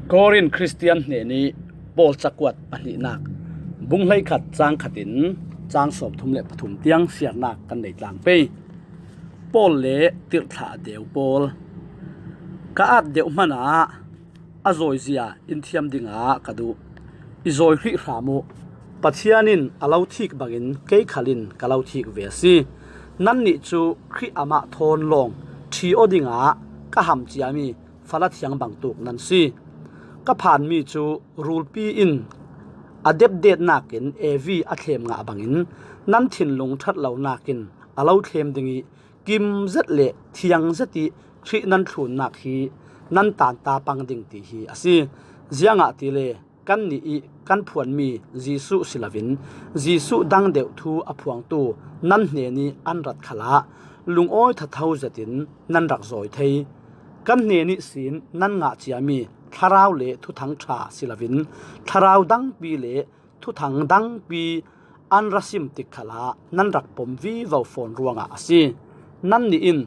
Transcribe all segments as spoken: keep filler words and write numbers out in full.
Korin Khristian hnenih Paul cakuat pahnihnak, bung hleikhat cang khatin cang sawmthum le pathum tiang siarnak kan nei tlang pei. Paul le tirhthlah deu Paul. Ka at deuh hmanah a zawizia in thiam dingah ka duh. I zawi hrih hram uh. Pathian in a lo thik bangin kei khalin ka lo thik ve a si. Nannih cu Khrih amah thawn lawng ṭhi aw dingah ka ham ciami fala thiang bangtuk nan si. Ka phanmi cu rulpi in a depdetnak in Evi a thlem ngah bangin nan thinlung ṭhat lonak in a lo thlem ding ih kim zet le thiang zet ih Khrih nan thlunnak hi nan tanta pang ding ti hi a si. Ziangahtile kannih ih kan phuanmi Jesuh si loin Jesuh dang deuh thu a phuangtu nan hnenih an rat khalah lungawi thatho zetin nan rak zawi thei. Kan hnen ihsin nan ngah ciami thlarau le thuthang ṭha si loin thlarau dangpi le thuthang dangpi an ra sim tik khalah nan rak pom vivo fawn ruangah a si. Nannih in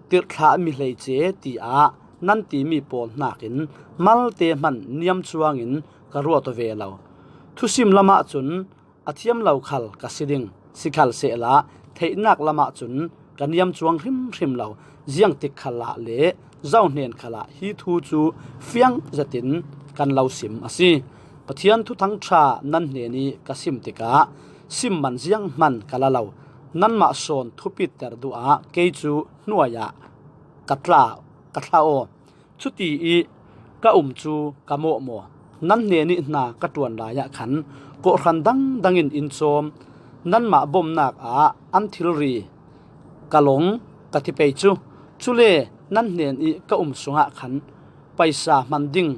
tirhthlah mi hleice tiah nan timi pawl hnakin malte hman niam cuangin ka ruat aw ve lo. Thusim lamah cun a thiam lo khal ka si ding, sikhalsehla theihnak lamah cun ka niam cuang hrimhrim lo. Ziangtik khalah le zohhnen khalah hi thu cu fiang zetin kan lo sim a si. Pathian thuthang ṭha nan hnenih ka sim tikah sim man zianghman ka la lo. Nanmah sawn thupiter duh ah kei cu hnuai ah ka tla, ka thlah aw. Cuti ih ka um cu ka mawhmaw. Nan hnenih hna ka ṭuan lai ah khan kawhhran dangdang in in cawm. Nanmah bomnak ah an thilri ka long ka ti pei cu. Cule nan hnenih ka um sungah khan paisa hman ding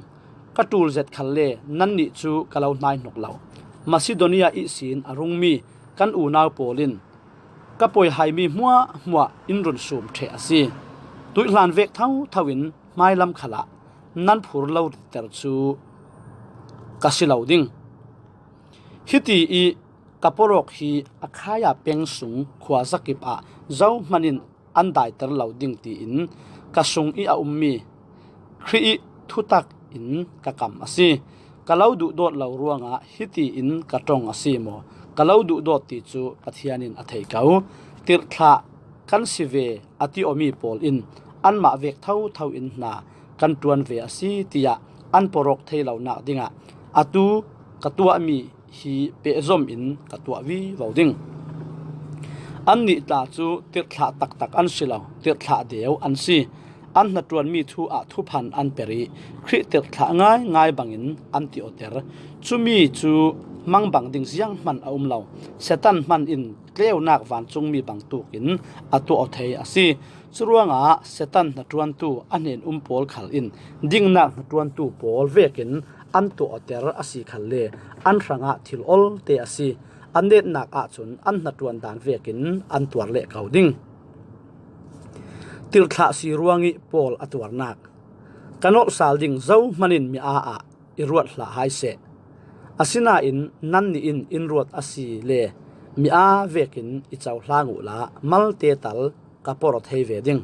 ka ṭul zet khalle nannih cu ka lo hnaihnok lo. Masidonia ihsin a rungmi kan unau pawl in ka poihaimi hmuahhmuah in run sum ṭheh a si. Tuihlan vek thotho in hmailam khalah nan phur lo riter cu ka si lo ding. Hiti ih ka porawk hi Akhaia peng sung khuazakip ah zohman in an daiter lo ding tiin ka sung ih a ummi Khrih ih thutak in ka kam a si. Ka lo duhdawt lo ruangah hiti in ka ṭong a si maw? Ka lo duhdawt ti cu Pathian in a thei ko. Tirhthlah kan si ve a ti awmi pawl in anmah vek thotho in hna kan ṭuan ve a si tiah an porawk thei lonak dingah atu ka tuahmi hi pehzom in ka tuah vivo ding. Annih tla cu tirhthlah taktak an si lo, tirhthlah deu an si. An hnaṭuanmi thu ah thuphan an per ih Khrih tirhthlah ngaingai bangin an ti awter. Cumi cu mangbang ding zianghman a um lo. Satan hman in tleunak vancungmi bangtuk in a tuah aw thei a si. Curuangah Satan hnaṭuantu a hnen um pawl khal in dingnak hnaṭuantu pawl vekin an tuah awter a si khalle an hrangah thil olte a si. An netnak ahcun an hnaṭuan dan vekin an tuar leh ko ding. Tirhthlah si ruangih Paul a tuarnak. Ka nolh sal ding zohman in mi aa ah i ruat hlah hai seh. Asinain nannih in in ruat a si le mi aa vekin i cohlang uhla malte tal ka porh aw thei ve ding.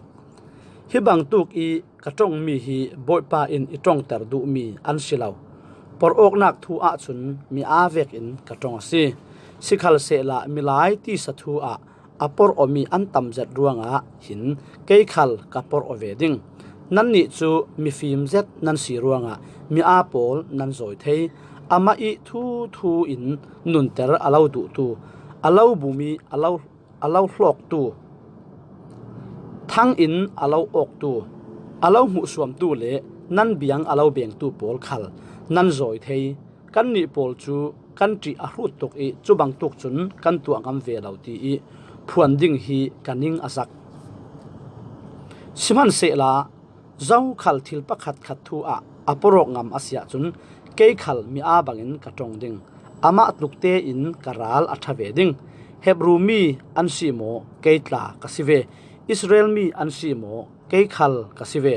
Hi bangtuk ih ka ṭongmi hi Bawipa in i ṭongter duhmi an si lo. Porh awknak thu ahcun mi aa vekin ka ṭong a si. Sikhalsehla milai tisa thu ah a porh awmi an tam zet ruangah hin kei khal ka porh aw ve ding. Nannih cu mifim zet nan si ruangah mi aa pawl nan zawi thei. Amah ih thu thu in nunter a lo duhtu, a lo bum ih a lo, a lo hlawktu, thang in a lo awktu, a lo hmuhsuamtu le nan biang a lo bengtu pawl khal nan zawi thei. Kannih pawl cu kan ṭih a hrut tuk ih cu bangtuk cun kan tuah ngam ve lo ti ih phuan ding hi ka ning a zak. Sihmanhsehla zokhal thil pakhatkhat thu ah a porh awk ngam a si ahcun kei khal mi aa bangin ka ṭong ding. Amah tluk tein ka ral a ṭha ve ding. Hebru mi an si maw? Kei tla ka si ve. Israel mi an si maw? Kei khal ka si ve.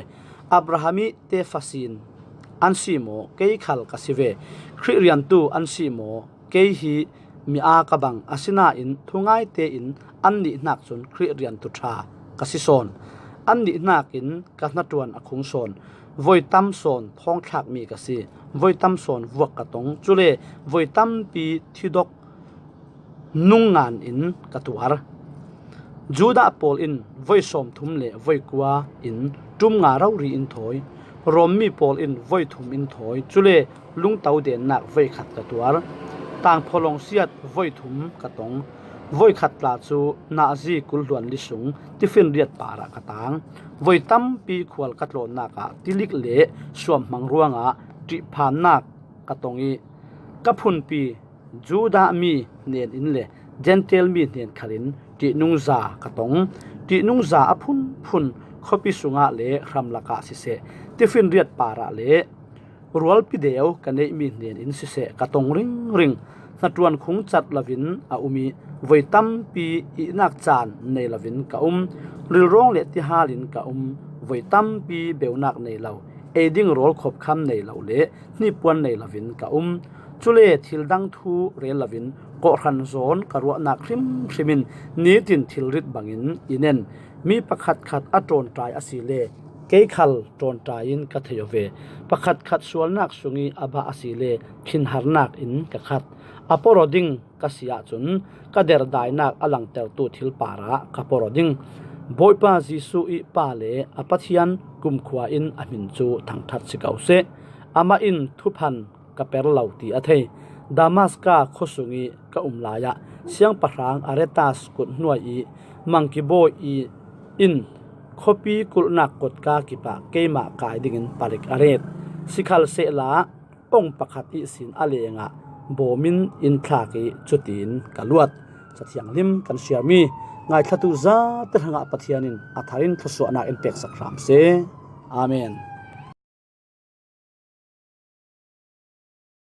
Abraham ih tefa sin an si maw? Kei khal ka si ve. Khrih riantu an si maw? Kei hi mi aa ka bang, asinain thungai tein annih hnak cun Khrih riantu ṭha ka si sawn. Annih hnakin ka hnaṭuan a khung sawn. Voi tam sawn thawngthlak mi ka si. Voi tam sawn vuak ka tong. Cule voi tampi thidok nungngan in ka tuar. Judah pawl in voi sawmthum le voi kua in ṭum nga rori in thawi. Rom mi pawl in voi thum in thawi. Cule lungto dennak voi khat ka tuar. Tangphawlawng siat voi thum ka tong. Voi khat tla cu nazi kul hluan li sung tifinriat parah ka tang. Voi tampi khual ka tlawnnak ah tilik le suamhmang ruangah ṭihphannak ka tong ih ka phunpi Judah mi hnen in le Gentile mi hnen khalin ṭihnungza ka tong. Ṭihnungza a phunphun khuapi sungah le hramlakah siseh, tifinriat parah le rualpi deu ka neihmi hnen in siseh ka tong ringring. Hnaṭuan khung cat loin a um ih voi tampi ihnak caan nei loin ka um. Rilrawng le tihal in ka um. Voi tampi beunak nei lo, ei ding rawl khopkham nei lo le hnipuan nei loin ka um. Cule thil dang thu rel loin kawhhran zawn ka ruahnak hrimhrim in nitin thilrit bangin i nen. Mi pakhatkhat a ṭawnṭai asile kei khal ṭawnṭai in ka thei aw ve. Pakhatkhat sualnak sungih a bah asile khinharnak in ka khat. A porh aw ding ka si ahcun ka derdainak a langtertu thil parah ka porh aw ding. Bawipa Jesuh ih Pa le a Pathian kumkhua in a hmin cu thangṭhat si ko seh. Amah in thuphan ka per lo ti a thei. Damaska khuasung ih ka um laiah siangpahrang Aretas kut hnuai ih mangki bawi ih in khuapi kulhnak kotka kipah keimah kai dingin palik a ret. Sikhalsehla ong pakhat ihsin a lengah bawm in in thlak ih cutin ka luat. Cathianghlim kan siarmi ngaithlatu zate hrangah Pathian in a thar in thluasuahnak in peksak hram seh. Amen.